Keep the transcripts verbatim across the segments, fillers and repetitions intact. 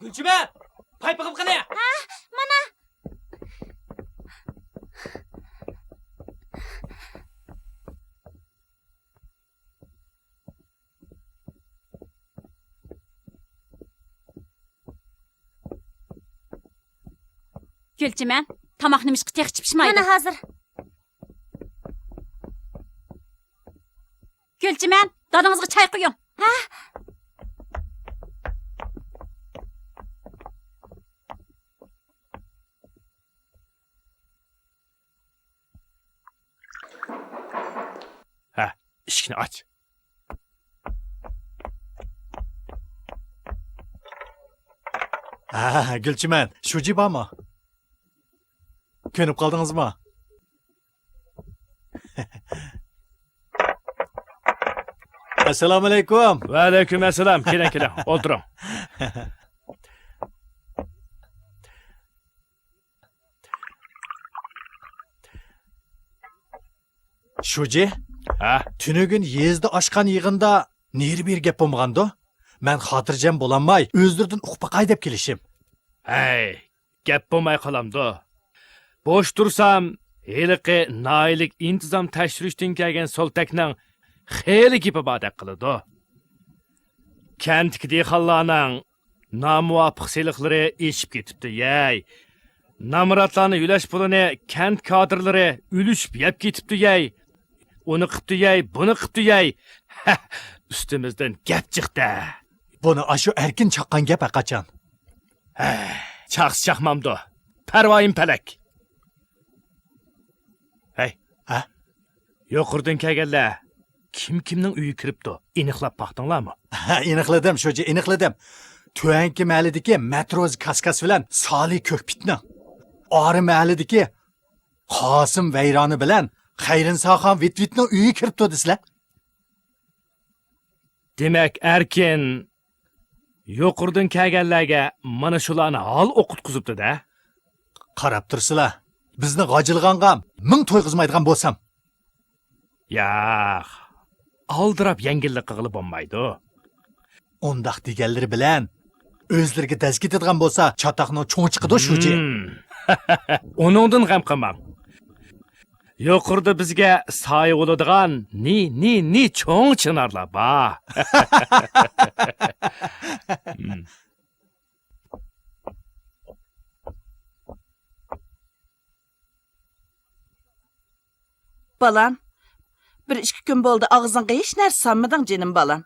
گۈلچىمەن! پايپىقىم قېنى؟ ھە، مانا. گۈلچىمەن، تاماق نېمىشقا تېخىچە پىشمايدۇ؟ مانا ھازىر. گۈلچىمەن، دادىڭىزغا چاي قۇيۇڭ. ھە؟ ھە، ئىشىكنى ئاچ. ھە، گۈلچىمەن، شۇجى بارمۇ؟ كۆنۈپ قالدىڭىزمۇ؟ ئەسسالامۇئەلەيكۇم. ۋەئەلەيكۇم ئەسسالام. كېلىڭ، كېلىڭ، ئولتۇرۇڭ. شۇجى؟ ھە؟ تۈنۈگۈن يېزىدا ئاچقان يىغىندا نېرى-بېرى گەپ بولمىغاندۇ؟ مەن خاتىرجەم بولالماي، ئۆزلىرىدىن ئۇقۇپ باقاي دەپ كېلىشىم. ھەي، گەپ بولماي قالامدۇ؟ بوش تۇرسام، ھېلىقى ناھىيىلىك ئىنتىزام تەكشۈرۈشتىن كەلگەن سولتەكنىڭ خېلى گېپى باردەك قىلىدۇ. كەنتتىكى دېھقانلارنىڭ نامۇۋاپىق سېلىقلىرى ئېشىپ كېتىپتۇ يەي. نامراتلارنى يۆلەش پۇلىنى كەنت كادىرلىرى ئۈلۈشۈپ يەپ كېتىپتۇ يەي. ئۇنى قىپتۇ يەي، بۇنى قىپتۇ يەي. ھە، ئۈستىمىزدىن گەپ چىقتى. بۇنى ئاشۇ ئەركىن چاققان گەپ ھەققاچان. ھە، چاقسا چاقمامدۇ. پەرۋايىم پەلەك. ھەي. ھە؟ يۇقىرىدىن كەلگەنلەر كىم كىمنىڭ ئۆيىگە كىرىپتۇ؟ ئېنىقلاپ باقتىڭلارمۇ؟ ھە، ئېنىقلىدىم، شۇجى، ئېنىقلىدىم. تۆۋەنكى مەھەللىدىكى مەتروزا كاسكاس بىلەن سالى كۆكپىتنىڭ، ئارا مەھەللىدىكى قاسىم ۋەيرانى بىلەن خەيرىنساخان ۋىتۋىتنىڭ ئۆيىگە كىرىپتۇ دېسىلە. دېمەك، ئەركىن يۇقىرىدىن كەلگەنلەرگە مانا شۇلارنى ھال ئوقۇتقۇزۇپتۇ-دە. قاراپ تۇرسىلا، بىزنى غاجىلىغانغا مىڭ تويغۇزمايدىغان بولسام. ياق، ئالدىراپ يەڭگىللىك قىلغىلى بولمايدۇ. ئۇنداق دېگەنلىرى بىلەن ئۆزلىرىگە دەز كېتىدىغان بولسا، چاتاقنىڭ چوڭى چىقىدۇ، شۇجى. ھىم. ئۇنىڭدىن غەم قىلماڭ. يۇقىرىدا بىزگە سايە بولىدىغان نى، نى، نى چوڭ چىنارلار بار. ھىم. بالام، بىر ئىككى كۈن بولدى، ئاغزىڭغا ھېچ نەرسە سالمىدىڭ، جېنىم بالام.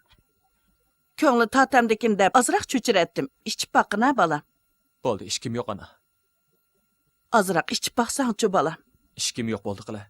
كۆڭلى تاتەمدىكىن دەپ ئازراق چۆچۈرەتتىم. ئىچىپ باققىنا، بالام. بولدى، ئىچكۈم يوق، ئانا. ئازراق ئىچىپ باقساڭچۇ، بالام. ئىچكۈم يوق، بولدى قىلە.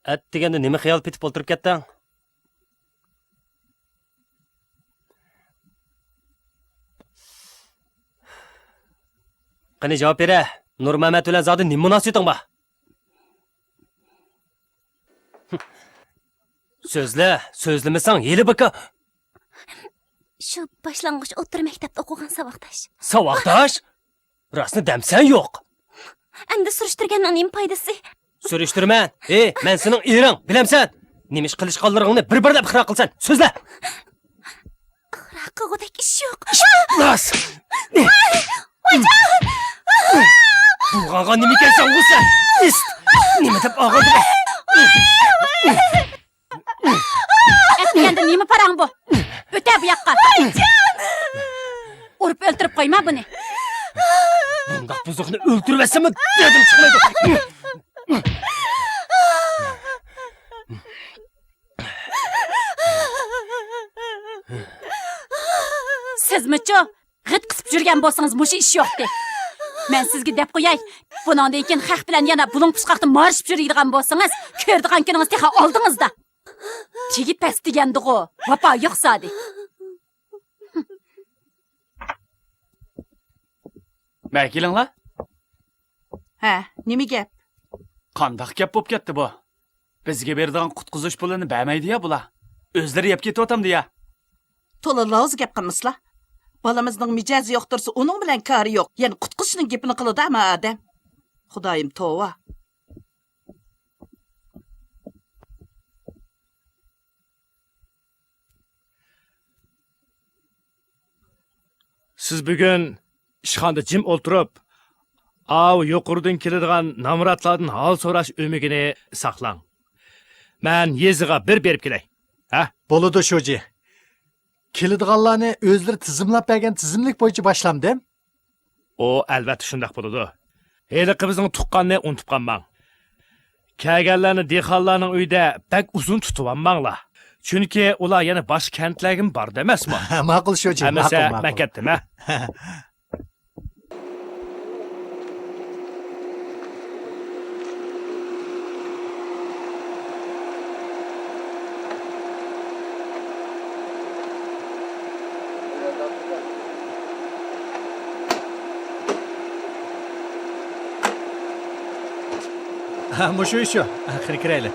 ئەتىگەندە نېمە خىيال پېتىپ ئولتۇرۇپ كەتتىڭ؟ قېنى جاۋاب بېرە، نۇرمەمەت بىلەن زادى نېمە مۇناسىۋىتىڭ بار؟ سۆزلە، سۆزلىمىسەڭ ھېلى بىكار. شۇ باشلانغۇچ ئوتتۇرا مەكتەپتە ئوقۇغان ساۋاقداش. ساۋاقداش؟ راستىنى دەمسەن يوق. ئەمدى سۈرۈشتۈرگەننىڭ نېمە پايدىسى؟ سۈرۈشتۈرمە. ھېي، مەن سېنىڭ ئېرىڭ، بىلەمسەن؟ نېمە ئىش قىلىشقانلىرىڭنى بىر-بىرلەپ ئىقرار قىلسەن. سۆزلە! ئىقرار قىلغۇدەك ئىش يوق. ئىپلاس! بۇلغانغان نېمىكەنسەن ئۇ سەن؟ ئىست! نېمە دەپ ئاغرىدى؟ ئەتىگەندە نېمە پاراڭ بۇ؟ ئۆتە بۇ ياققا. ئۇرۇپ ئۆلتۈرۈپ قويما بۇنى. بۇنداق بۇزۇقنى ئۆلتۈرۈۋەتسەممۇ دەردىم چىقمايدۇ. سىزمۇچۇ؟ غىت قىسىپ يۈرگەن بولسىڭىز مۇشۇ ئىش يوقتى. مەن سىزگە دەپ قوياي، بۇنىڭدىن كېيىن خەق بىلەن يەنە بۇلۇڭ پۇچقاقتا مارىشىپ يۈرىدىغان بولسىڭىز، كۆرىدىغان كۈنىڭىز تېخى ئالدىڭىزدا. تېگى پەس دېگەندىغۇ، ۋاپا يوق زادى. مە كېلىڭلار. ھە، نېمە گەپ؟ قانداق گەپ بولۇپ كەتتى بۇ؟ بىزگە بېرىدىغان قۇتقۇزۇش پۇلىنى بەرمەيدۇ يا بۇلار. ئۆزلىرى يەپ كېتىۋاتامدۇ يا؟ تولا لاۋزا گەپ قىلمىسىلا. بالىمىزنىڭ مىجەزى يوق تۇرسا، ئۇنىڭ بىلەن كارى يوق. يەنە قۇتقۇزۇشنىڭ گېپىنى قىلىدۇ ھەممە ئادەم. خۇدايىم، توۋا. سىز بۈگۈن ئىشخانىدا جىم ئولتۇرۇپ، ئاۋۇ يۇقىرىدىن كېلىدىغان نامراتلاردىن ھال سوراش ئۆمىكىنى ساقلاڭ. مەن يېزىغا بىر بېرىپ كېلەي. ھە؟ بولىدۇ، شۇجى. كېلىدىغانلارنى ئۆزلىرى تىزىملاپ بەرگەن تىزىملىك بويىچە باشلامدىم؟ ئۇ ئەلۋەتتە شۇنداق بولىدۇ. ھېلىقى بىزنىڭ تۇغقاننى ئۇنتۇپ قالماڭ. كەلگەنلەرنى دېھقانلارنىڭ ئۆيىدە بەك ئۇزۇن تۇتۇۋالماڭلار. چۈنكى ئۇلار يەنە باشقا كەنتلەرگىمۇ بارىدۇ ئەمەسمۇ؟ ماقۇل، شۇجى، ھەممىسى ماقۇل، ماقۇل. مەن كەتتىم، ھە؟ ھە، مۇشۇ ئىشۇ. ھە، قېنى كىرەيلى.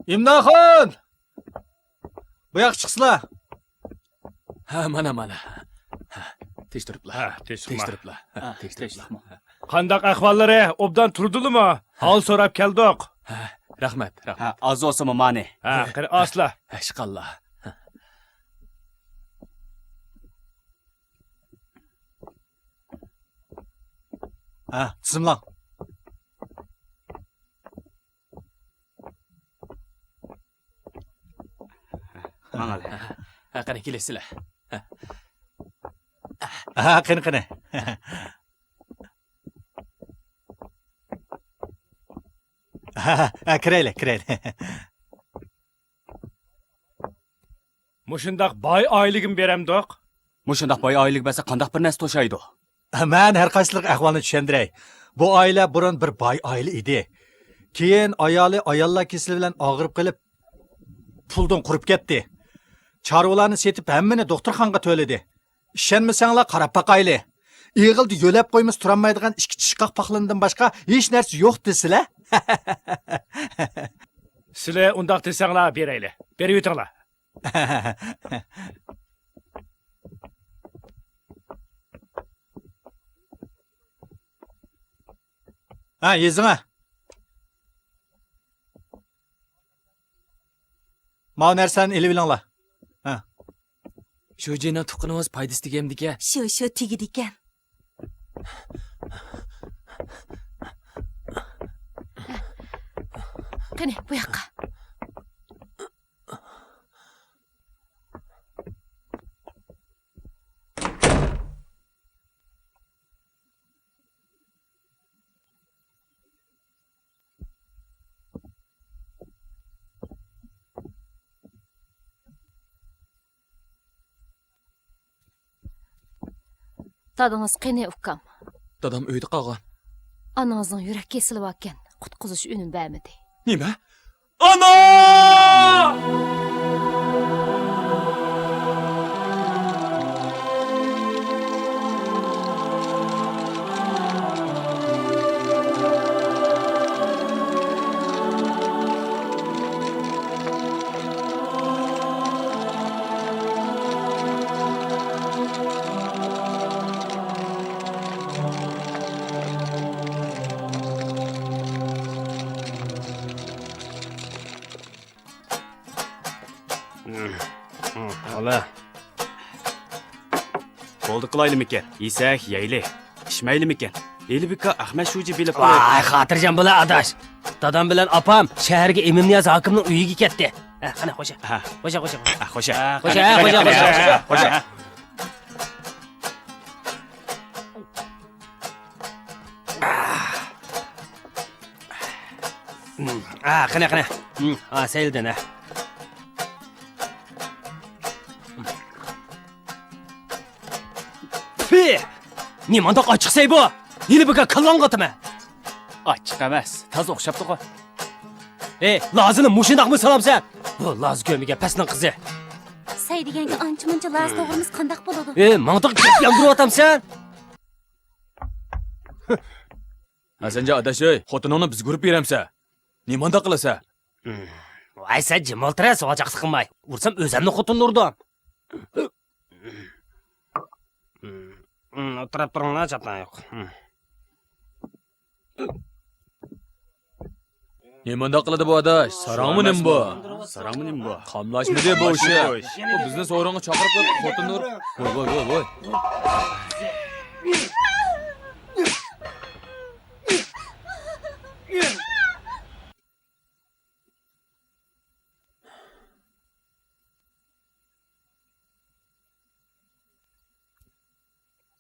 ئىمداخان! بۇ ياققا چىقسىلا. ھە، مانا، مانا. ھە، تىنچ تۇرۇپلا. ھە، تىنچ تۇرۇپلا. ھە، تىنچ تۇرۇپلا. قانداق ئەھۋاللىرى؟ ئوبدان تۇردىلىمۇ؟ ھال سوراپ كەلدۇق. ھە، رەھمەت، رەھمەت. ھە، ئاز بولسىمۇ مانى. ھە، قېنى ئاسلا. ھە، ئىشقاللا. ھە، تىزىملاڭ. ماڭالى. ھە، قېنى كېلىسىلە. ھە، قېنى، قېنى. ھە، ھە، كىرەيلى، كىرەيلى. مۇشۇنداق باي ئائىلىگىمۇ بېرەمدۇق؟ مۇشۇنداق باي ئائىلىگە بەرسە قانداق بىر نەرسە توشايدۇ؟ مەن ھەر قايسىلىرىغا ئەھۋالنى چۈشەندۈرەي. بۇ ئائىلە بۇرۇن بىر باي ئائىلە ئىدى. كېيىن ئايالى ئاياللار كېسىلى بىلەن ئاغرىپ قېلىپ، پۇلدىن قۇرۇپ كەتتى. چارۋىلارنى سېتىپ ھەممىنى دوختۇرخانىغا تۆلىدى. ئىشەنمىسەڭلار قاراپ باقايلى. ئېغىلدا يۆلەپ قويمىسا تۇرالمايدىغان ئىككى چىشقاق پاقلىنىدىن باشقا ھېچ نەرسە يوق دېسىلە. سىلى ئۇنداق دېسەڭلار بېرەيلى. بېرىۋېتىڭلار. ھە، يېزىڭە. ماۋۇ نەرسىلەرنى ئېلىۋېلىڭلار. ھە. شۇجىنىڭ تۇغقىنىڭىز پايدىسى تېگەمدىكەن. شۇ، شۇ تېگىدىكەن. قېنى، بۇ ياققا. دادىڭىز قېنى، ئۇكام؟ دادام ئۆيدە قالغان. ئانىڭىزنىڭ يۈرەك كېسىلى باركەن، قۇتقۇزۇش ئۈنۈم بەرمىدى. نېمە؟ ئانا! ئالا. بولدى قىلايلىمىكىن؟ يېسەك يەيلى. ئىچمەيلىمىكىن؟ ھېلى بىكار ئەخمەت شۇجى بىلىپ قوياي. ۋاي، خاتىرجەم بولا، ئاداش. دادام بىلەن ئاپام شەھەرگە ئىمىننىياز ھاكىمنىڭ ئۆيىگە كەتتى. ھە، قېنى، خوشە. ھە. خوشە، خوشە، خوشە. ھە، خوشە. خوشە، خوشە، خوشە. خوشە. ھە، قېنى، قېنى. ھە، سەيلىدىن، ھە. پى! نېمانداق ئاچچىقسەي بۇ؟ ھېلى بىكار كاللاڭغا ئاتىمەن. ئاچچىق ئەمەس، تازا ئوخشاپتىغۇ. ئەي، لازىنى مۇشۇنداقمۇ سالامسەن؟ بۇ لاز كۆرمىگەن پەسنىڭ قىزى. سەي دېگەنگە ئانچە-مۇنچە لاز توغرىمىز قانداق بولىدۇ؟ ئەي، ماڭا تېخى گەپ ياندۇرۇۋاتامسەن؟ ھەسەنجان ئاداش، ئەي، خوتۇنۇڭنى بىزگە ئۇرۇپ بېرەمسەن؟ نېمانداق قىلىسەن؟ ۋاي، سەن جىم ئولتۇر، سوغاچاقلىق قىلماي. ئۇرسام ئۆزەمنى خوتۇننى ئۇردۇم. ئولتۇرۇپ تۇرۇڭلار، چاتاق يوق. نېمانداق قىلىدۇ بۇ ئاداش؟ ساراڭمۇ نېمە بۇ؟ ساراڭمۇ نېمە بۇ؟ قاملاشمىدى بۇ ئىشى. بۇ بىزنى سورۇنغا چاقىرىپ قويۇپ خوتۇننى ئۇرۇپ. ۋوي، ۋوي، ۋوي، ۋوي.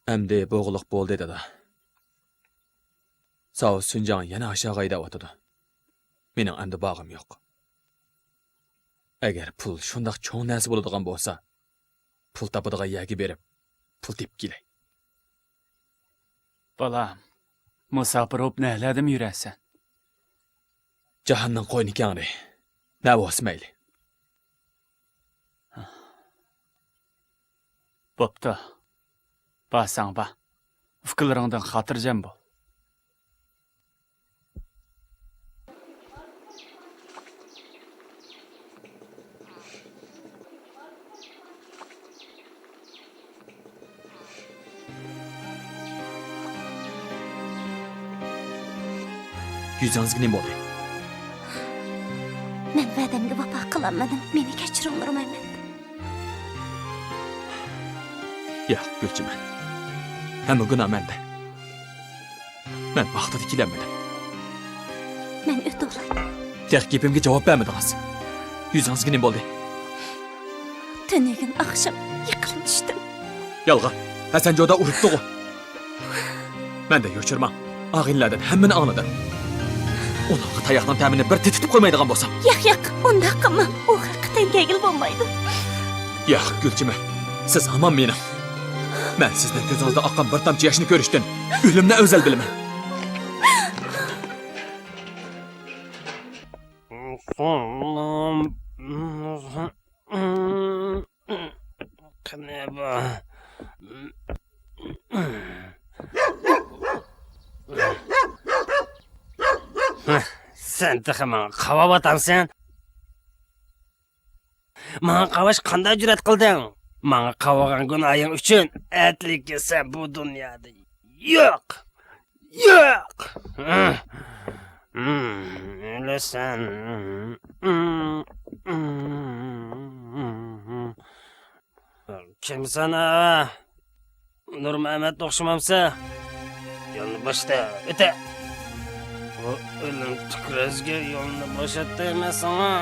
ئەمدى بولغۇلۇق بولدى، دادا. ساۋۇت سۈنجاڭ يەنە ئاشاغا ھەيدەۋاتىدۇ. مېنىڭ ئەمدى بارغۇم يوق. ئەگەر پۇل شۇنداق چوڭ نەرسە بولىدىغان بولسا، پۇل تاپىدىغان يەرگە بېرىپ، پۇل تېپىپ كېلەي. بالام، مۇساپىر بولۇپ نەلەردىمۇ يۈرەسەن؟ جاھاننىڭ قوينى كەڭرى، نە بولسا مەيلى. بوپتۇ. بارساڭ بار. ئۇكىلىرىڭدىن خاتىرجەم بول. يۈزىڭىزگە نېمە بولدى؟ مەن ۋەدەمگە ۋاپا قىلالمىدىم. مېنى كەچۈرۈڭلار، مەمەت. ياق، گۈلچىمەن. ھەممە گۇناھ مەندە. مەن ۋاقتىدا كېلەلمىدىم. مەن ئۆتۈۋالاي. تېخى گېپىمگە جاۋاب بەرمىدىڭىز. يۈزىڭىزگە نېمە بولدى؟ تۈنۈگۈن ئاخشام يىقىلىپ چۈشتۈم. يالغان. ھەسەن جودا ئۇرۇپتىغۇ. مەندىن يوشۇرماڭ. ئاغىنىلەردىن ھەممىنى ئاڭلىدىم. ئۇنىڭغا تاياقنىڭ تەمىنى بىر تېتىتىپ قويمايدىغان بولسام. ياق، ياق، ئۇنداق قىلماڭ. ئۇ ھەققىدىن كەلگىلى بولمايدۇ. ياق، گۈلچىمەن. سىز ھامان مېنىڭ. مەن سىزنىڭ كۆزىڭىزدىن ئاققان بىر تامچە ياشنى كۆرۈشتىن ئۆلۈمنى ئەۋزەل بىلىمەن. قېنى بۇ؟ سەن تېخى ماڭا قاۋاۋاتامسەن؟ ماڭا قاۋاش قانداق جۈرئەت قىلدىڭ؟ ماڭا قاۋىغان گۇناھىڭ ئۈچۈن ئەدلىگە سەن بۇ دۇنيادا يوق! ياق! ئۆلىسەن. كىمسەن ھە؟ نۇرمەمەت ئوخشىمامسەن؟ يولنى بوشىتە، ئۆتە! بۇ ئۆلۈم تۈكرەشكە يولنى بوشات دەيمەن ساڭا!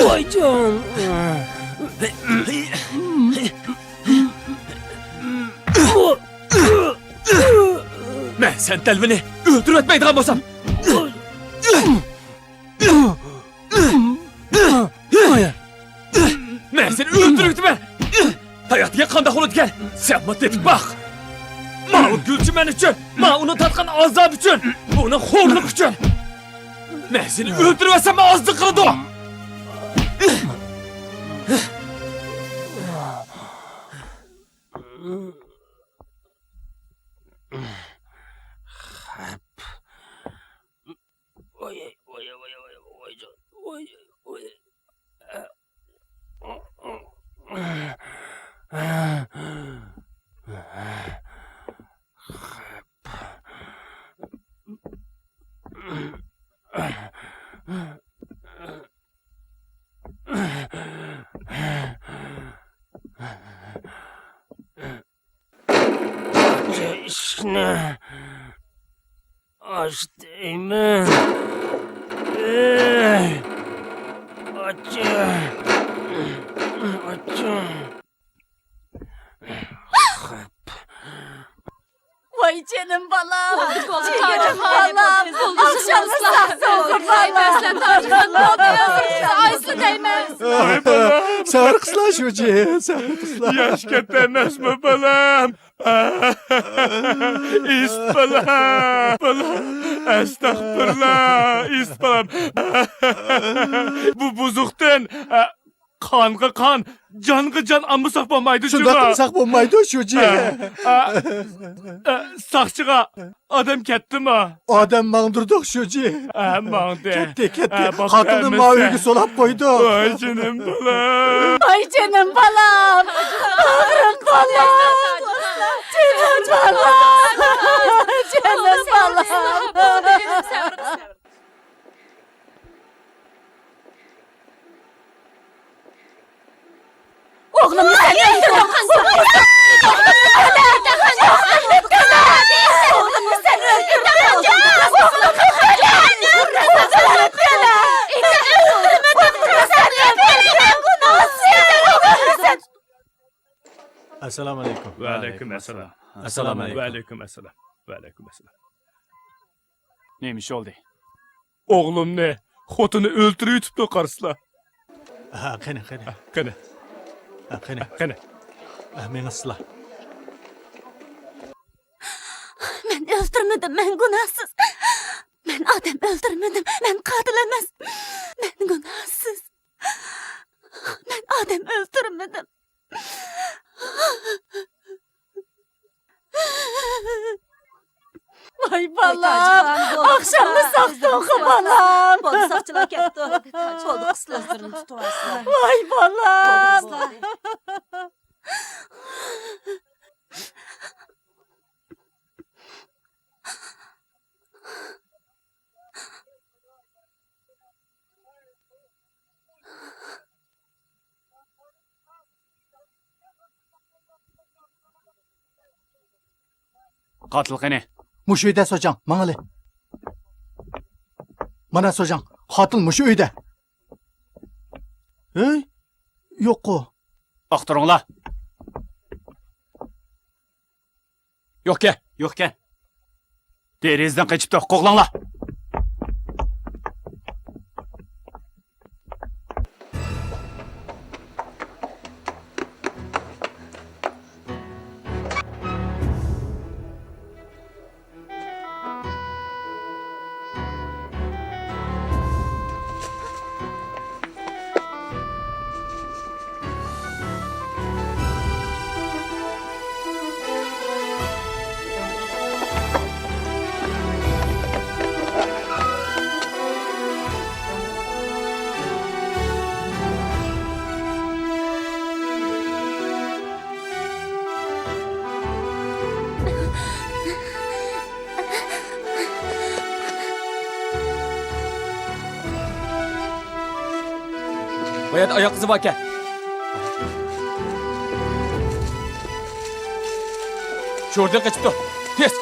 ۋايجان! مەن سەن تەلۋىنى ئۆلتۈرۈۋەتمەيدىغان بولسام! مەن سېنى ئۆلتۈرۈۋېتىمەن! تاياق دېگەن قانداق بولىدىكەن؟ سەنمۇ تېتىپ باق! ماۋۇ گۈلچىمەن ئۈچۈن، ماۋۇ ئۇنىڭ تارتقان ئازابى ئۈچۈن، ئۇنىڭ خورلۇقى ئۈچۈن! مەن سېنى ئۆلتۈرۈۋەتسەممۇ ئازلىق قىلىدۇ! ئىشىكنى ئاچ دەيمەن. ئەي! ئاچ! ئاچ! ۋاي جېنىم بالام، جېنىم بالام، ئاخشاملىق ساق سوغۇر بالام. ئايسىن دەيمەن. سەۋر قىلسىلا شۇجى، سەۋر قىلسىلا. ياش كەتتى ئەمەسمۇ بالام؟ ئىسىت بالا، بالا، ئەستەغپۇرۇللا، ئىسىت بالام. بۇ بۇزۇقتىن، ئە، قانغا قان، جانغا جان ئالمىساق بولمايدۇ، شۇنداق جۇما. قىلساق بولمايدۇ، شۇجى. ئە، ئە، ئە، ساقچىغا ئادەم كەتتىمۇ؟ ئادەم ماڭدۇردۇق، شۇجى. ئە، ماڭدى. كەتتى، كەتتى. ئە، بابا، قاتىلنى ئەمىسە. ماۋۇ يەرگە سولاپ قويدۇق. ۋاي جېنىم بالام. ۋاي جېنىم بالام. ئاغرىق بالام. جېنىم بالام. جېنىم بالام. ئوغلۇمنى سەن ئۆلتۈردۈڭ. ئەسسالامۇ ئەلەيكۇم. ۋەئەلەيكۇم ئەسسالام. ئەسسالامۇ ئەلەيكۇم. ۋەئەلەيكۇم ئەسسالام. ۋەئەلەيكۇم ئەسسالام. نېمە ئىش بولدى؟ ئوغلۇمنى خوتۇنى ئۆلتۈرۈۋېتىپتۇ، قارىسىلا. ھە، قېنى، قېنى. ھە، قېنى. ھە، قېنى. ھە، قېنى. ھە، مېڭىسىلا. مەن ئۆلتۈرمىدىم، مەن گۇناھسىز. مەن ئادەم ئۆلتۈرمىدىم، مەن قاتىل ئەمەس. مەن گۇناھسىز. مەن ئادەم ئۆلتۈرمىدىم. ۋاي بالام، ئاخشاممۇ ساقتۇقى بالام. بولدى، ساقچىلار كەپتۇ. بولدى، قىزلار. ۋاي بالام. قاتىل قېنى؟ مۇشۇ ئۆيدە سوجاڭ، ماڭىلى. مانا سوجاڭ، قاتىل مۇشۇ ئۆيدە. ھەي، يوققۇ. ئاختۇرۇڭلار. يوقكەن. يوقكەن. دېرىزىدىن قېچىپتۇ. قوغلاڭلار. بۇ يەردە ئايال قىزى باركەن. شوردىن قېچىپتۇ. تېز!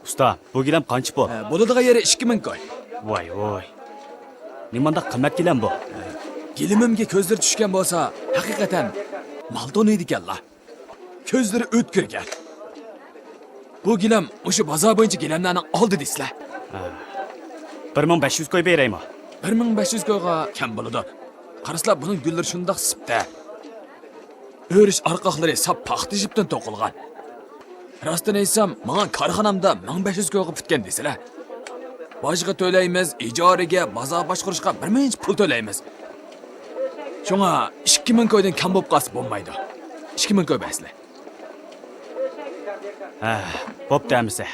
ئۇستا، بۇ گىلەم قانچە پۇل؟ ھە، بولىدىغان يېرى ئىككى مىڭ كوي. ۋاي ۋاي. نېمانداق قىممەت گىلەم بۇ؟ گىلىمىمگە كۆزلىرى چۈشكەن بولسا، ھەقىقەتەن مال تونۇيدىكەنلا. كۆزلىرى ئۆتكۈرگەن. بۇ گىلەم مۇشۇ بازار بويىچە گىلەملەرنىڭ ئالدى دېسىلە. ھە. بىر مىڭ بەش يۈز كوي بېرەيمۇ؟ بىر مىڭ بەش يۈز كويغا كەم بولىدۇ. قارىسىلا، بۇنىڭ گۈللىرى شۇنداق سىپتا. ئۆرۈش ئارقاقلىرى ساپ پاختا جىپتىن توقۇلغان. راستىنى ئېيتسام، ماڭا كارخانامدا مىڭ بەش يۈز كويغا پۈتكەن دېسىلە. باجغا تۆلەيمىز، ئىجارىگە، بازار باشقۇرۇشقا بىر مۇنچە پۇل تۆلەيمىز. شۇڭا ئىككى مىڭ كويدىن كەم بولۇپ قالسا بولمايدۇ. ئىككى مىڭ كوي بەرسىلە. ھە، بوپتۇ ئەمىسە.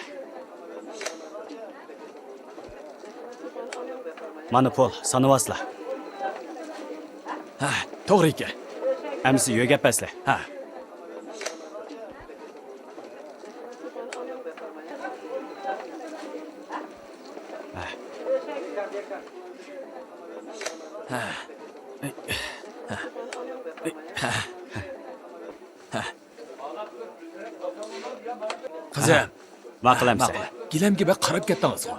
مانا پۇل، سانىۋالسىلا. ھە، توغرا ئىكەن. ئەمىسە يۆگەپ بەرسىلە. ھە. ھە. ھە. ھە. ھە. قىزىم. ماقۇل ئەمىسە. ماقۇل. گىلەمگە بەك قاراپ كەتتىڭىزغۇ؟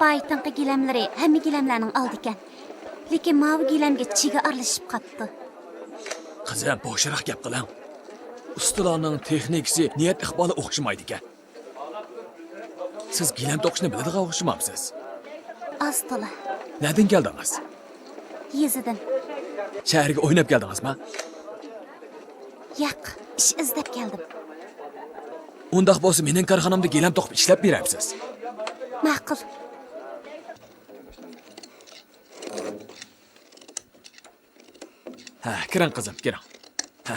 بايىتىنقى گىلەملىرى ھەممە گىلەملەرنىڭ ئالدى ئىكەن. لېكىن ماۋۇ گىلەمگە چىگە ئارىلىشىپ قاپتۇ. قىزىم، بوشراق گەپ قىلىڭ. ئۇستىلارنىڭ تېخنىكىسى، نىيەت ئىقبالى ئوخشىمايدىكەن. سىز گىلەم توقۇشنى بىلىدىغان ئوخشىمامسىز؟ ئاز تولا. نەدىن كەلدىڭىز؟ يېزىدىن. شەھەرگە ئويناپ كەلدىڭىزما؟ ياق، ئىش ئىزدەپ كەلدىم. ئۇنداق بولسا مېنىڭ كارخانامدا گىلەم توقۇپ ئىشلەپ بېرەمسىز؟ ماقۇل. ھە، كىرىڭ قىزىم، كىرىڭ. ھە.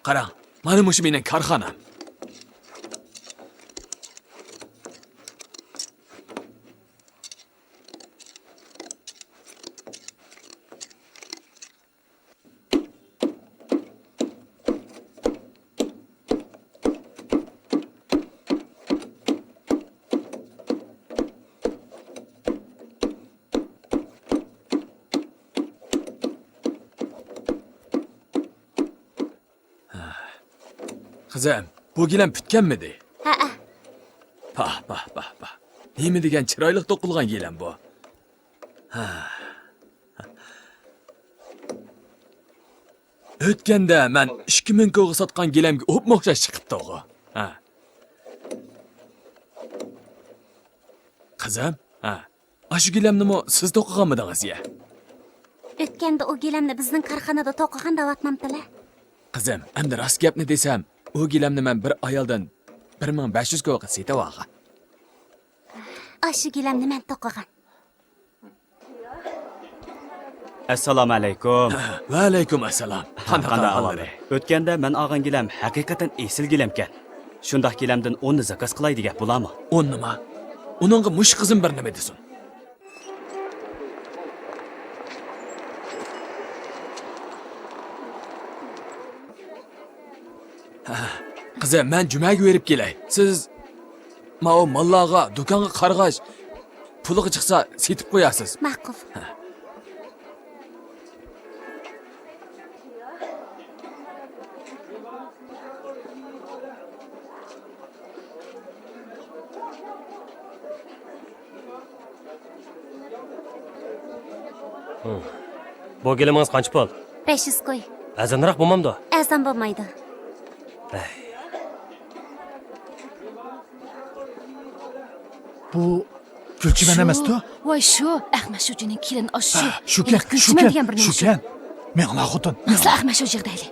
قاراڭ، مانا مۇشۇ مېنىڭ كارخانام. قىزىم، بۇ گىلەم پۈتكەنمىدى؟ ھەئە. پاھ، پاھ، پاھ، پاھ. نېمە دېگەن چىرايلىق توقۇلغان گىلەم بۇ. ھە. ئۆتكەندە مەن ئىككى مىڭ كويغا ساتقان گىلەمگە ئوپمۇ ئوخشاش چىقىپتىغۇ. ھە. قىزىم، ھە. ئاشۇ گىلەمنىمۇ سىز توقۇغانمىدىڭىز يە؟ ئۆتكەندە ئۇ گىلەمنى بىزنىڭ كارخانىدا توقۇغان دەۋاتمامتىلە؟ قىزىم، ئەمدى راست گەپنى دېسەم، ئۇ گىلەمنى مەن بىر ئايالدىن بىر مىڭ بەش يۈز كويغا سېتىۋالغان. ئاشۇ گىلەمنى مەن توقۇغان. ئەسسالامۇ ئەلەيكۇم. ۋەئەلەيكۇم ئەسسالام. قانداق قانداق ئەھۋاللىرى؟ ئەھۋاللىرى؟ ئۆتكەندە مەن ئالغان گىلەم ھەقىقەتەن ئېسىل گىلەمكەن. شۇنداق گىلەمدىن ئوننى زاكاز قىلاي دېگەن بولامۇ؟ ئوننىما؟ ئۇنىڭغا مۇشۇ قىزىم بىر نېمە دېسۇن. ھە، قىزىم، مەن جۈمەگە بېرىپ كېلەي. سىز ماۋۇ ماللارغا دۇكانغا قارىغاچ، پۇلىغا چىقسا سېتىپ قويارسىز. ماقۇل. ھە. بۇ گىلىمىڭىز قانچە پۇل؟ بەش يۈز كوي. ئەرزانراق بولمامدۇ؟ ئەرزان بولمايدۇ. ئەي. بۇ گۈلچىمەن ئەمەستۇ؟ ۋاي شۇ، ئەخمەت شۇجىنىڭ كېلىنى ئاشۇ. ھە، شۇكەن، گۈلچىمەن شۇكەن، دېگەن بىر نومۇر شۇ. شۇكەن. مېڭىڭلار خوتۇن. مېڭىڭلار. ئەخمەت شۇجىغا دەيلى.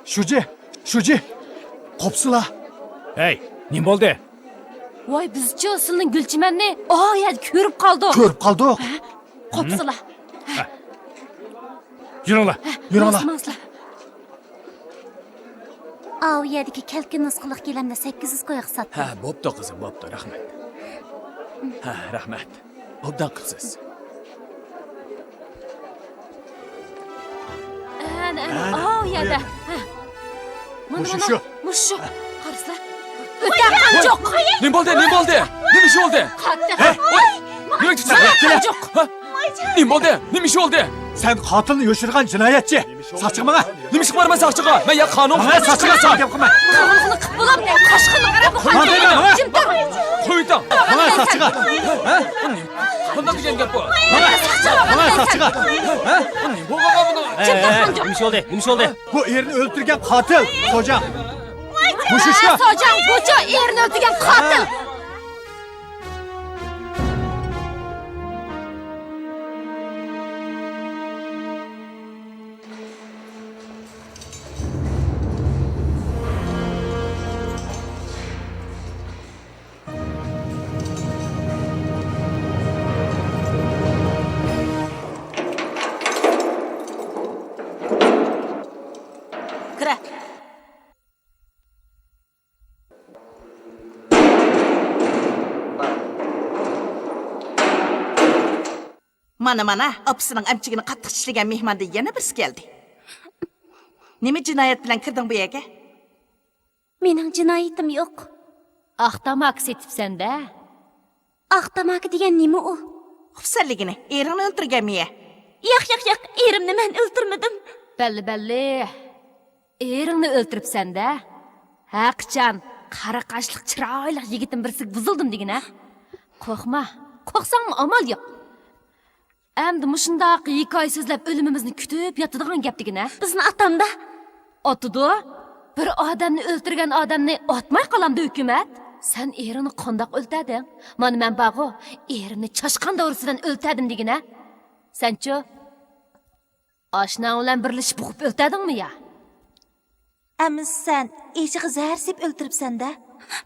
شۇجى، شۇجى، قوپسىلا. ھەي، نېمە بولدى؟ ۋاي، بىزچۇ سىلىنىڭ گۈلچىمەننى ئاۋۇ يەردە كۆرۈپ قالدۇق. كۆرۈپ قالدۇق. ھە، قوپسىلا. ھە. يۈرۈڭلار، ھە، يۈرۈڭلار. ماڭسىلا، ماڭسىلا. ئاۋۇ يەردىكى كەلكۈن نۇسخىلىق گىلەمنى سەككىز يۈز كويغا ساتتىم. ھە، بوپتۇ قىزىم، بوپتۇ، رەھمەت. ھە، رەھمەت. ئوبدان قىپسىز. ئەنە، ئەنە، ئەنە، ئاۋۇ يەردە. ھە. مۇشۇ شۇ. مۇشۇ شۇ. قارىسىلە. ئۆتە قانچۇق. نېمە بولدى؟ نېمە بولدى؟ نېمە ئىش بولدى؟ قاتتىق. ھە؟ ۋاي! نېمە تۇتسا؟ قانچۇق. ھە؟ نېمە بولدى؟ نېمە ئىش بولدى؟ سەن قاتىلنى يوشۇرغان جىنايەتچى. ساقچىغا ماڭا. نېمە ئىشقا بارىمەن ساقچىغا؟ مەن يا قانۇن ماڭا ساقچىغا ساڭا گەپ قىلماي. قانۇننى قىپ بولاپ، قاشقىنى قاراپ، قويۇڭ. قويۇڭ. ماڭا ساقچىغا. ھە؟ بۇنداق دېگەن گەپ بۇ. ماڭا ساقچىغا. ماڭا ساقچىغا. ھە؟ بۇ بولغان بۇنىڭ. ئەي، ئەي، نېمە ئىش بولدى؟ نېمە ئىش بولدى؟ بۇ ئېرىنى ئۆلتۈرگەن قاتىل، سوجاڭ. مۇشۇ شۇ. سوجاڭ، بۇچۇ ئېرىنى ئۆلتۈرگەن قاتىل. كىرە. مانا، مانا، ئاپىسىنىڭ ئەمچىكىنى قاتتىق چىشلىگەن مېھماندىن يەنە بىرسى كەلدى. نېمە جىنايەت بىلەن كىردىڭ بۇ يەرگە؟ مېنىڭ جىنايىتىم يوق. ئاق تاماكا سېتىپسەن-دە. ئاق تاماكا دېگەن نېمە ئۇ؟ خۇپسەنلىگىنى، ئېرىڭنى ئۆلتۈرگەنمۇ يە؟ ياق، ياق، ياق، ئېرىمنى مەن ئۆلتۈرمىدىم. بەللى، بەللى. ئېرىڭنى ئۆلتۈرۈپسەن-دە. ھەقىچان قارا قاشلىق چىرايلىق يىگىتتىن بىرسىگە بۇزۇلدۇم دېگىنە. قورقما، قورقساڭمۇ ئامال يوق. ئەمدى مۇشۇنداق ھېكايە سۆزلەپ ئۆلۈمىمىزنى كۈتۈپ ياتىدىغان گەپ دېگىنە. بىزنى ئاتامدا. ئاتىدۇ؟ بىر ئادەمنى ئۆلتۈرگەن ئادەمنى ئاتماي قالامدۇ ھۆكۈمەت؟ سەن ئېرىڭنى قانداق ئۆلتۈردۈڭ؟ مانا مەن بارغۇ، ئېرىمنى چاشقان دورىسى بىلەن ئۆلتۈردۈم دېگىنە. سەنچۇ؟ ئاشناڭ بىلەن بىرلىشىپ بوغۇپ ئۆلتۈردۈڭمۇ يا؟ ئەمىسە سەن ئېشىغا زەھەر سېلىپ ئۆلتۈرۈپسەن-دە.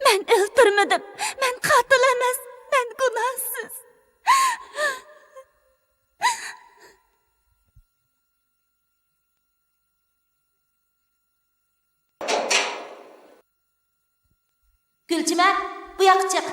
مەن ئۆلتۈرمىدىم. مەن قاتىل ئەمەس. مەن گۇناھسىز. گۈلچىمە، بۇ ياققا چىق.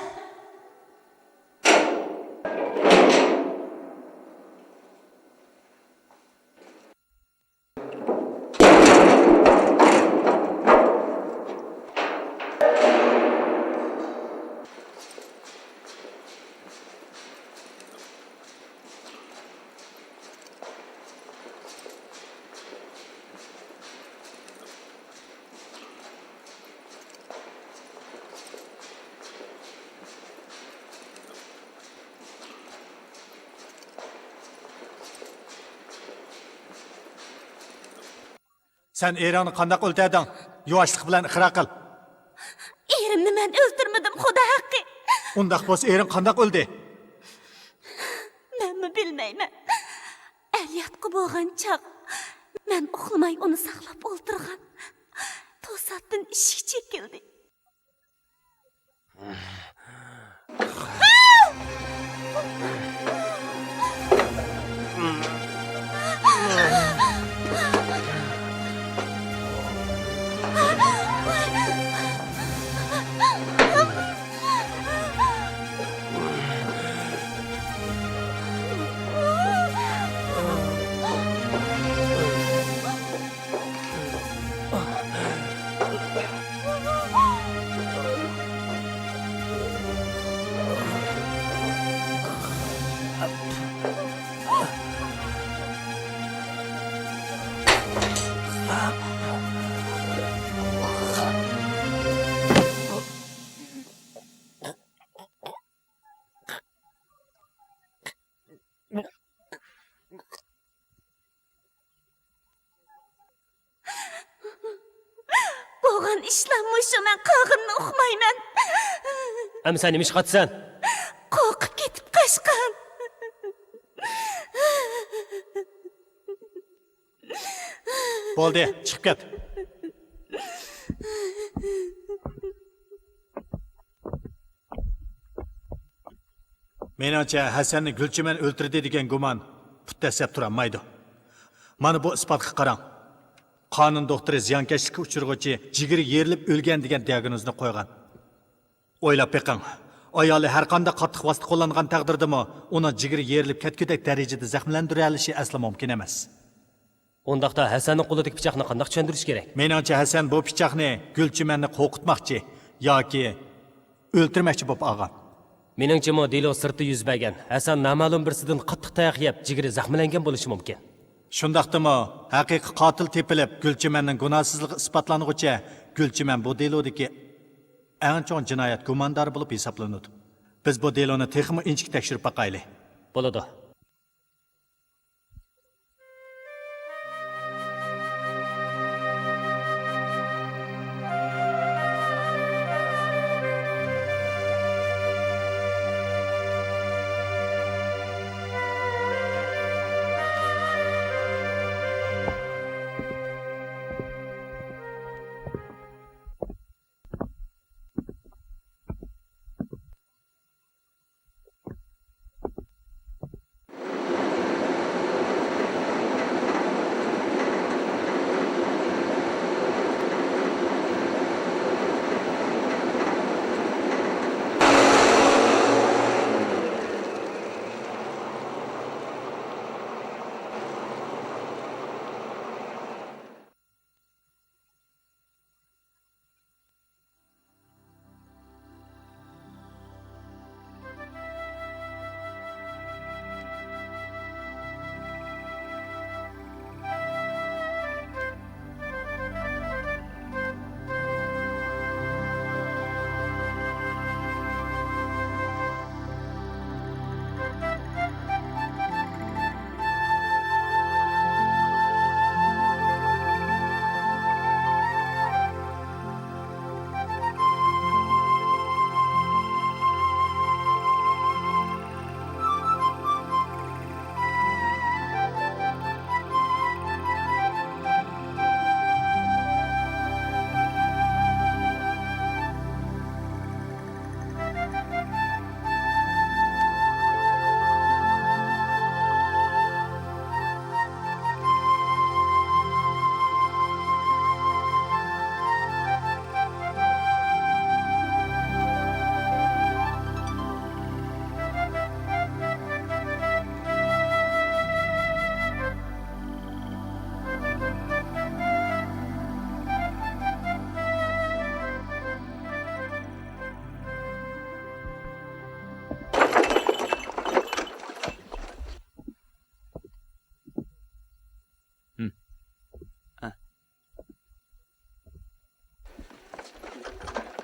سەن ئېرىڭنى قانداق ئۆلتۈردۈڭ؟ يۇۋاشلىق بىلەن ئىقرار قىل. ئېرىمنى مەن ئۆلتۈرمىدىم، خۇدا ھەققى. ئۇنداق بولسا ئېرىڭ قانداق ئۆلدى؟ مەنمۇ بىلمەيمەن. ئەلياتقۇ بولغان چاغ مەن ئۇخلىماي ئۇنى ساقلاپ ئولتۇرغان. توساتتىن ئىشىك چېكىلدى. بولغان ئىشلار مۇشۇ، مەن قالغىنىنى ئۇقمايمەن. ئەمىسە نېمە ئىش قىلىۋاتىسەن؟ قورقۇپ كېتىپ قاچقان. بولدى، چىقىپ كەت. مېنىڭچە، ھەسەننى گۈلچىمەن ئۆلتۈردى دېگەن گۇمان پۇت دەسسەپ تۇرالمايدۇ. مانا بۇ ئىسپاتقا قاراڭ. قانۇن دوختۇرى زىيانكەشلىككە ئۇچرىغۇچى جىگىرى يېرىلىپ ئۆلگەن دېگەن دىئاگنوزنى قويغان. ئويلاپ بېقىڭ، ئايالى ھەرقانداق قاتتىق ۋاسىتە قوللانغان تەقدىردىمۇ ئۇنىڭ جىگىرى يېرىلىپ كەتكۈدەك دەرىجىدە زەخىملەندۈرەلىشى ئەسلا مۇمكىن ئەمەس. ئۇنداقتا ھەسەننىڭ قولىدىكى پىچاقنى قانداق چۈشەندۈرۈش كېرەك؟ مېنىڭچە، ھەسەن بۇ پىچاقنى گۈلچىمەننى قورقۇتماقچى ياكى ئۆلتۈرمەكچى بولۇپ ئالغان. مېنىڭچىمۇ، دېلو سىرتتا يۈز بەرگەن، ھەسەن نامەلۇم بىرسىدىن قاتتىق تاياق يەپ، جىگىرى زەخىملەنگەن بولۇشى مۇمكىن. شۇنداقتىمۇ، ھەقىقىي قاتىل تېپىلىپ، گۈلچىمەننىڭ گۇناھسىزلىقى ئىسپاتلانغۇچە، گۈلچىمەن بۇ دېلودىكى ئەڭ چوڭ جىنايەت گۇماندارى بولۇپ ھېسابلىنىدۇ. بىز بۇ دېلونى تېخىمۇ ئىنچىكە تەكشۈرۈپ باقايلى. بولىدۇ.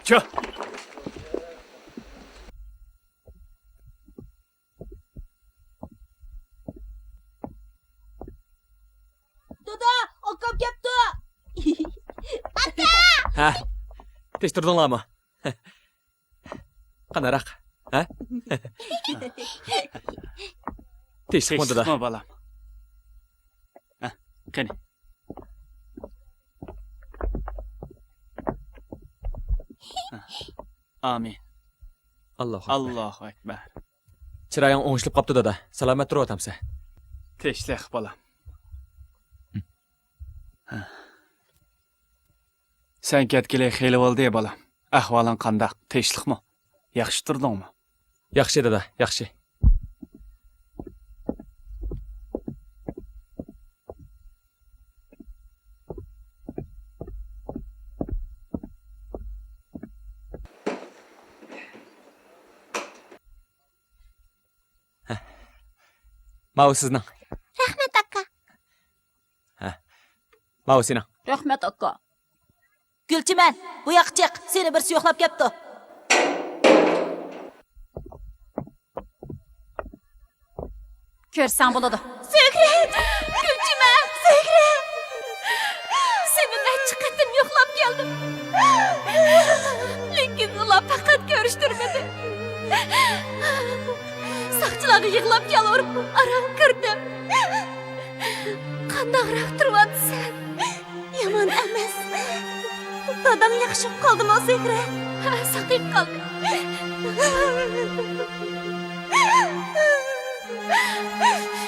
چا! دادا، ئاكام كەپتۇ. ئاكا! ھە؟ تىرىشتۇردۇڭلارمۇ؟ قانداقراق؟ ھە؟ تىرىشلىقمۇ دادا؟ تىرىشلىقمۇ، بالام؟ ھە، قېنى. ئامىن. ئاللاھۇ ئەكبەر. ئاللاھۇ ئەكبەر. چىرايىڭ ئوڭشىلىپ قاپتۇ، دادا. سالامەت تۇرۇۋاتامسەن؟ تىرىشلىق، بالام. سەن كەتكىلى خېلى بولدى، بالام. ئەھۋالىڭ قانداق؟ تىنچلىقمۇ؟ ياخشى تۇردۇڭمۇ؟ ياخشى، دادا، ياخشى. ماۋۇ سىزنىڭ. رەھمەت، ئاكا. ھە. ماۋۇ سېنىڭ. رەھمەت، ئاكا. گۈلچىمەن، بۇ ياققا چىق، سېنى بىرسى يوقلاپ كەپتۇ. كۆرسەڭ بولىدۇ. زۆھرە! گۈلچىمەن! زۆھرە! سېنى نەچچە قېتىم يوقلاپ كەلدىم. لېكىن ئۇلار پەقەت كۆرۈشتۈرمىدى. ساقچىلارغا يىغلاپ يالۋۇرۇپ ئارام كىردىم. قانداقراق تۇرۇۋاتىسەن؟ يامان ئەمەس. دادام ياخشى بولۇپ قالدىمۇ، زۆھرە؟ ھە، ساقىيىپ قالدى.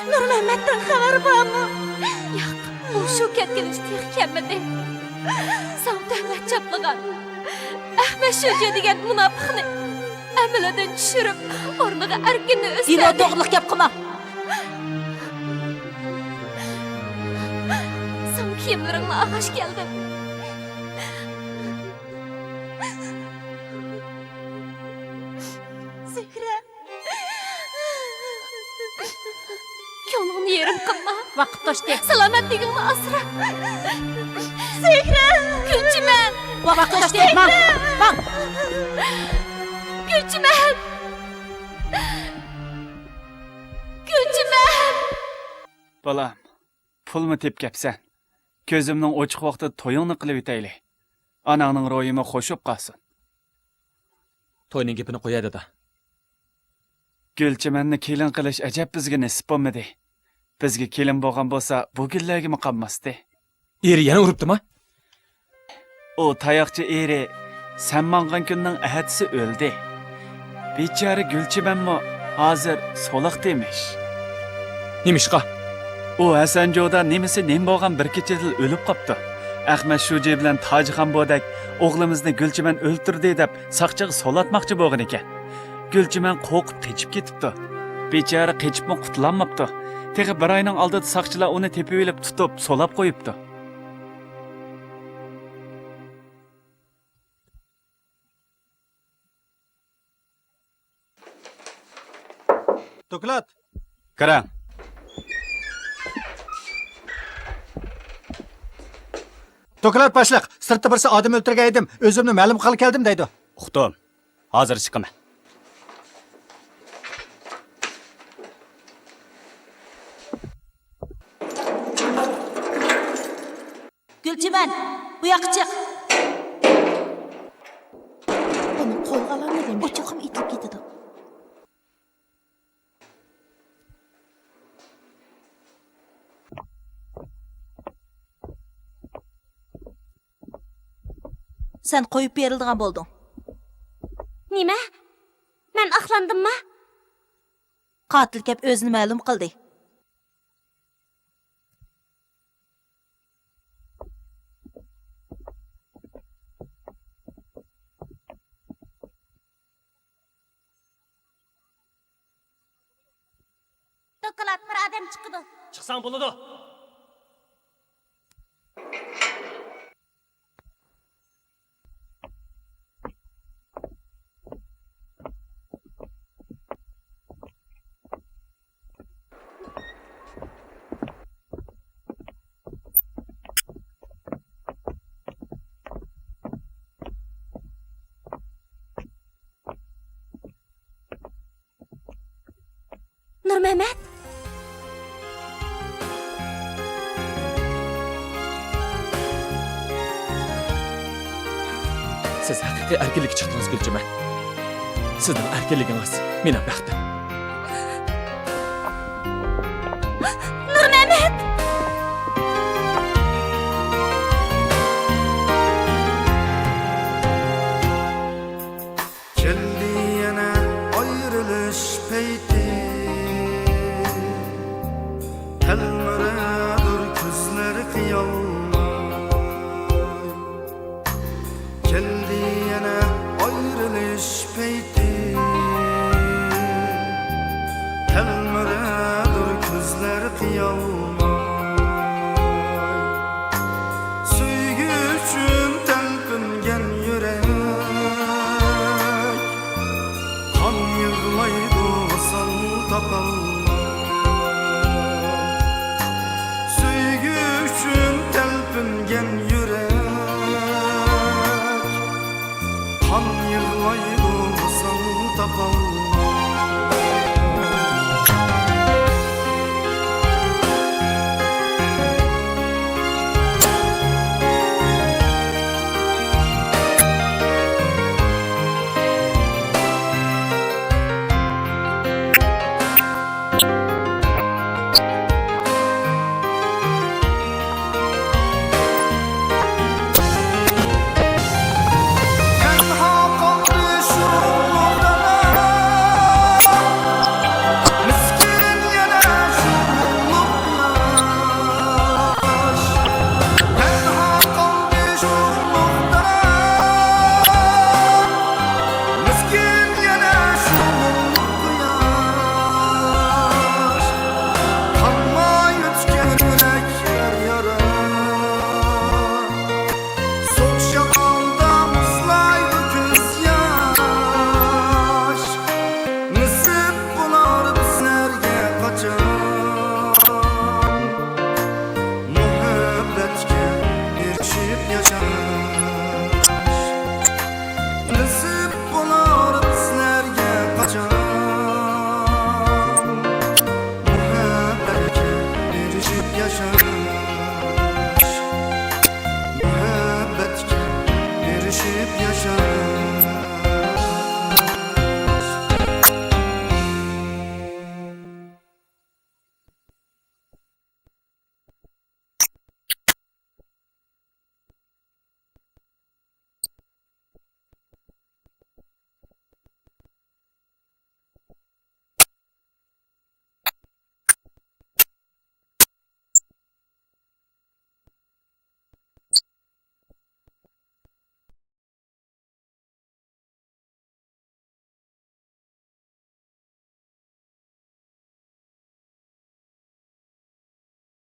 نۇرمەمەتتىن خەۋەر بارمۇ؟ ياق، ئۇ شۇ كەتكىنىچە تېخى كەلمىدى. ساڭا تۆھمەت چاپلىغان ئەخمەت شۇجى دېگەن مۇناپىقنى ئەمىلىدىن چۈشۈرۈپ، ئورنىغا ئەركىننى ئۆستۈردى. دېلو توغرىلىق گەپ قىلما. كىيىملىرىڭنى ئالغاچ كەلدىم. زۆھرە. كۆڭلۈڭنى يېرىم قىلما. ۋاقىت توشتى. سالامەتلىكىڭنى ئاسرا. زۆھرە. گۈلچىمەن. ۋاقىت توشتى. ماڭ. ماڭ. گۈلچىمەن. گۈلچىمەن. بالام، پۇلمۇ تېپىپ كەپسەن؟ كۆزۈمنىڭ ئوچۇق ۋاقتىدا تويۇڭنى قىلىۋېتەيلى. ئاناڭنىڭ روھىمۇ خوش بولۇپ قالسۇن. توينىڭ گېپىنى قويە، دادا. گۈلچىمەننى كېلىن قىلىش ئەجەب بىزگە نېسىپ بولمىدى. بىزگە كېلىن بولغان بولسا، بۇ كۈنلەرگىمۇ قالماستى. ئېرى يەنە ئۇرۇپتىما؟ ئۇ تاياقچى ئېرى سەن ماڭغان كۈننىڭ ئەتىسى ئۆلدى. بىچارە گۈلچىمەنمۇ ھازىر سولاقتا ئىمىش. نېمىشقا؟ ئۇ ھەسەنجودا نېمىسى نېمە بولغان بىر كېچىدىلا ئۆلۈپ قاپتۇ. ئەخمەت شۇجى بىلەن تاجىخان بودەك ئوغلىمىزنى گۈلچىمەن ئۆلتۈردى دەپ ساقچىغا سولاتماقچى بولغان ئىكەن. گۈلچىمەن قورقۇپ قېچىپ كېتىپتۇ. بىچارە قېچىپمۇ قۇتۇلالماپتۇ. تېخى بىر ئاينىڭ ئالدىدا ساقچىلار ئۇنى تېپىۋېلىپ تۇتۇپ سولاپ قويۇپتۇ. دوكلات! كىرىڭ. دوكلات باشلىق، سىرتتا بىرسى ئادەم ئۆلتۈرگەن ئىدىم، ئۆزۈمنى مەلۇم قىلغىلى كەلدىم دەيدۇ. ئۇقتۇم. ھازىر چىقىمەن. گۈلچىمەن، بۇ ياققا چىق. بۇنى قولغا ئالالمىدىم. ئۇ چوقۇم ئېتىلىپ كېتىدۇ. سەن قويۇپ بېرىلىدىغان بولدۇڭ. نېمە؟ مەن ئاقلاندىممۇ؟ قاتىل كەپ ئۆزىنى مەلۇم قىلدى. دوكلات، بىر ئادەم چىقىدۇ. چىقساڭ بولىدۇ. نۇرمەمەت! سىز ھەقىقىي ئەركىنلىككە چىقتىڭىز، گۈلچىمەن. سىزنىڭ ئەركىنلىكىڭىز مېنىڭ بەختىم. نۇرمەمەت! كەلدى يەنە ئايرىلىش پەيتى، تەلمۈرەدۇر كۆزلەر قىيالماي. كەلدى يەنە ئايرىلىش پەيتى، تەلمۈرەدۇر كۆزلەر قىيالماي. سۆيگۈ ئۈچۈن تەلپۈنگەن يۈرەك، قان يىغلايدۇ ۋىسال تاپالماي. سۆيگۈ ئۈچۈن تەلپۈنگەن يۈرەك، قان يىغلايدۇ ۋىسال تاپالماي. ياشاپ ياشاپ